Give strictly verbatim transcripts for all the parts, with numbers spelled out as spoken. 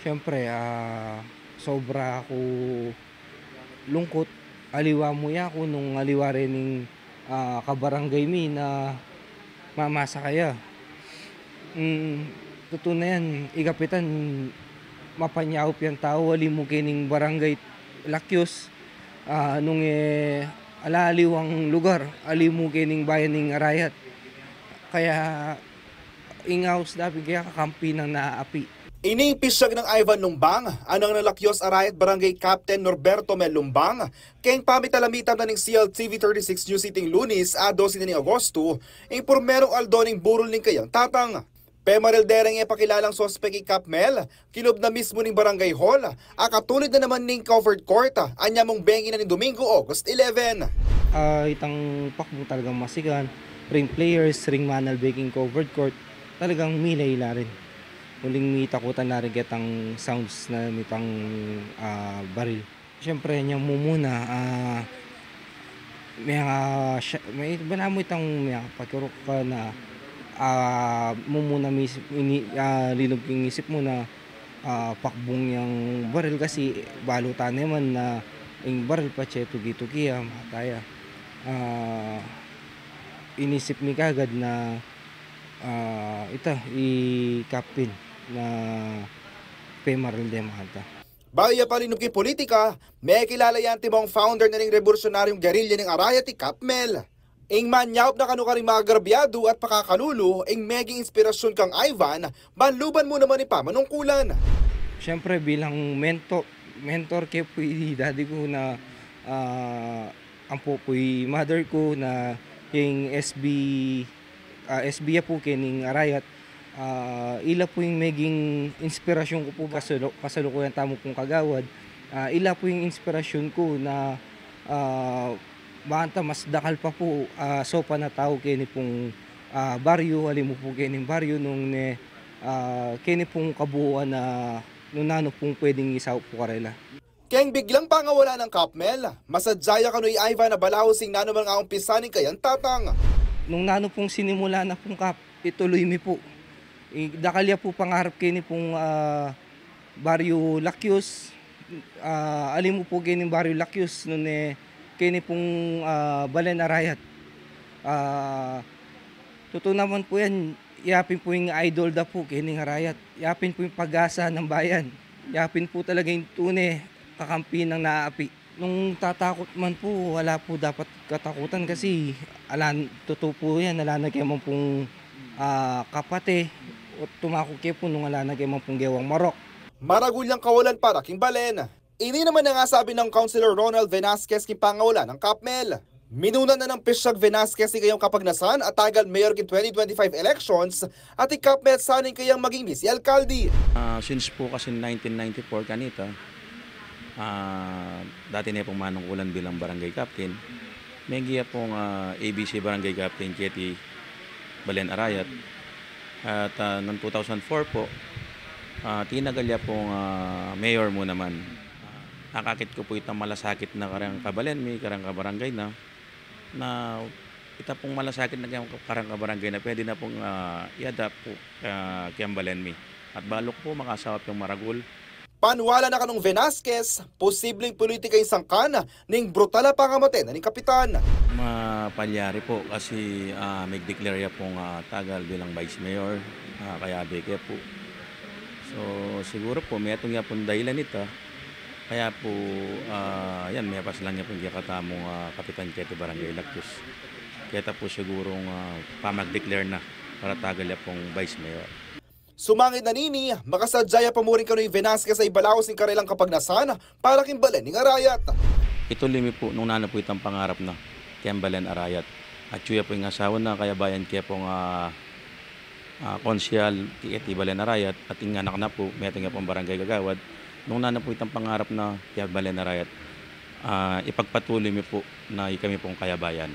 Siyempre, ah, sobra ku lungkut. Aliwa mu ya ku nung aliwa rening, ah, kabarangay mi na mamasa kaya. Mm, tutu na yan, i kapitan, mapanyaup yang tau, ali mu kening barangay Lakyos, ah, nung, eh, ala aliwang lugar, ali mu kening bayan ning Arayat. Kaya, ing aus da pin kaya kakampi nang naapi. Ining pisyag nang Ivan Lumbang, anang na Lakyos Arayat Barangay Captain Norberto Mel Lumbang, keng pamitalamitan na ning C L T V thirty-six News iting Lunis, a dose na ning Agosto, ing purmerung aldo ning burol ning kayang tatang. Pemaril dereng e pakilalang suspek i Kap Mel, kilub na mismu ning barangay hall, a katulid na naman ning covered court, anya mung bengi na ning Domingo, August eleven. Ah, itang pakbung talagang masikan, ring players, ring manalbe king covered court, talagang milay la rin. Uling mitakutan la rin ketang sounds na nitang, ah, baril. Siyempre, nyang mumuna, ah, miyaka-, siya-, may, bala mu itang miyakapakiruk ka na, ah, mumuna mis-, ini-, ah, lilub king isip mu na, ah, pakbung yang baril kasi balu ta naman na ing baril patse tuki-tuki ya, mataya. Ah, inisip mi kagad na, ah, ita, i Kap Mel na pemaril de mata. Bayu ya pa linub king politika, mekilala ya antimong founder na ning rebolusyunaryung gerilya ning Arayat i Kap Mel. Ing manyaup na kanu karing maagrabyadu at pakakalulu, ing meging inspirasyun kang Ivan, ban luban mu naman ing pamanungkulan. Siyempre, bilang mento-, mentor ke pu i daddy ku na, ah, ampo pu i mother ku na ing S B, ah, S B ya pu kening Arayat, ah, ila pu ing meging inspirasyun ku pu kasalu-, kasalukuyan tamu pung kagawad. Ah, ila pu ing inspirasyun ku na, ah, banta mas dakal pa pu, ah, saupan a tau keni pung, ah, baryu, ali mu pu kening baryu nung ne, ah, keni pung kabuuan na nung nanu pung pwedeng isaup pu karela. Keng biglang pangawala nang Kap Mel, masadya ya kanu i Ivan a balaus ing nanu man a umpisa ning kayang tatang. Nung nanu pung sinimula na pung Kap, ituloy mi pu. I, dakal ya pu pangarap keni pung, ah, baryu Lakyos, ah, ali mu pu kening baryu Lakyos, nune keni pung, ah, Balen Arayat. Ah, tutu naman pu yan, ya pin pu ing idol da pu kening Arayat. Ya pin pu ing pag-asa nang bayan. Ya pin pu talaga ing tune kakampi nang naapi. Nung tatakut man pu, ala pu dapat katakutan kasi ala, tutu pu yan, ala na ke man pung, ah, kapate, o tumakut ke pu nung ala na ke man pung gewang marok. Maragul yang kawalan para king balen. Ini naman ing asabi nang Councilor Ronald Venasquez king pangawala nang Kap Mel. Minuna na nang Pisyag Venasquez ing kayang kapagnasan a tagal mayor king twenty twenty-five elections at i Kap Mel sana ing kayang maging bise alkalde. Ah, since po kasi nineteen ninety-four kanita, ah, dati na pong manungkulan bilang barangay captain. Megi ya pong, ah, A B C barangay captain keti Balen Arayat. At, ah, nung two thousand four po, ah, tinagal ya pong, ah, mayor mu naman. Akakit ku pu itang malasakit na kareng kabalen mi, kareng kabarangay na, na ita pung malasakit na kareng, kareng kabarangay na pwede na pung, ah, i-adapt pu, ah, keng balen mi. At balu ku pu makasaup yang maragul. Paniwala na kanung Venasquez, posibleng pulitika ing sangkan ning brutal a pangamate na ning kapitan. Mapalyari pu kasi, ah, mig-declare ya pung, ah, tagal bilang vice mayor, ah, kayabe ke pu. So, siguru pu, metung ya pung dahilan ita. Kaya pu, ah, yan, mepaslang ya pung kekatamung, ah, kapitan keti Barangay Lakyos. Keta pu sigurung, ah, pamag-declare na para tagal ya pung vice mayor. Sumangid na nini, makasadya ya pa mu rin kanu i Venasquez a ibalaus ing karelang kapagnasan para king balen ning Arayat. Ituloy mi pu nung nanu pu itang pangarap na keng balen Arayat. At yu ya pu ing asawa na, kayabayan ke pung, ah, ah, konsehal keti Balen Arayat at ing anak na pu, metung ya pung barangay kagawad. Nung nanu pu itang pangarap na keng balen Arayat, ah, ipagpatuloy mi pu na ikami pung kayabayan.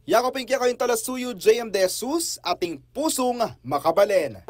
Yaku pin kekayung talasuyu, J M De Jesus, ating pusung makabalen.